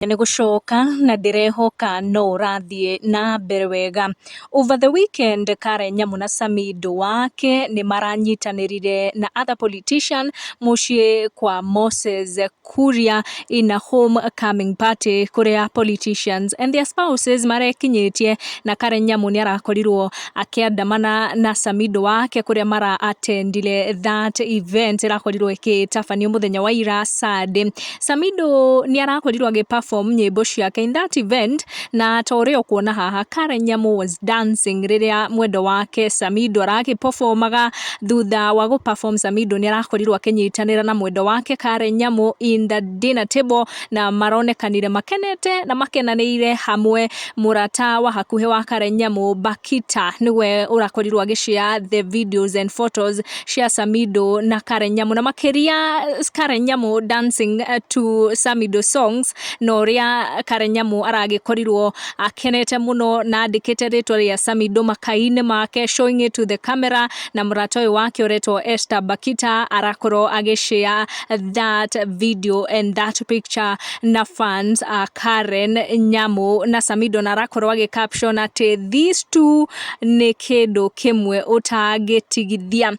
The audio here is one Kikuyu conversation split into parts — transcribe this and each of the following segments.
Nĩ gũcoka na ndĩrehoka no ũrathiĩ na mbere wega. Over the weekend, Karen Nyamu na Samido wake nĩ maranyitanĩrire na other politician mũciĩ kwa Moses Kuria in a homecoming party, kũrĩa politicians and their spouses marekinyĩtie, na Karen Nyamu nĩ arakorirwo akĩandamana na Samido wake kũrĩa mara attendire that event ĩrakorirwo ĩgĩtabanio mũthenya wa ira, Sunday. Samido nĩ arakorirwo agĩ perform nyĩmbo ciake in that event, na ta ũrĩa ũkuona haha, Karen Nyamu was dancing rĩrĩa mwendo wake Samido aragĩ performaga. Thutha wa gũ perform, Samido nĩ arakorirwo akĩnyitanĩra na mwendo wake Karen Nyamu in the dinner table, na maronekanire makenete na makenanĩire hamwe. Mũrata wa hakuhĩ wa Karen Nyamu, Bakita, nĩwe ũrakorirwo agĩ share the videos and photos cia Samido na Karen Nyamu, na makĩria Karen Nyamu dancing to Samido songs, na ũrĩa Karen Nyamu aragĩkorirwo akenete mũno na andĩkĩte rĩtwa rĩa Samido makai-inĩ make, showing it to the camera. Na mũrata ũyũ wake ũretwo Esther Bakita arakorwo agĩ share that video and that picture na fans a Karen Nyamu na Samido, na arakorwo agĩ caption atĩ these two nĩ kĩndũ kĩmwe ũtangĩtigithia.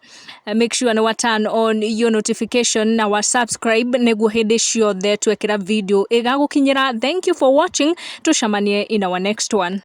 Make sure nĩ wa turn on your notification na wa subscribe nĩguo hĩndĩ ciothe twekĩra video ĩgagũkinyĩra. Thank you for watching. Tucemanie in our next one.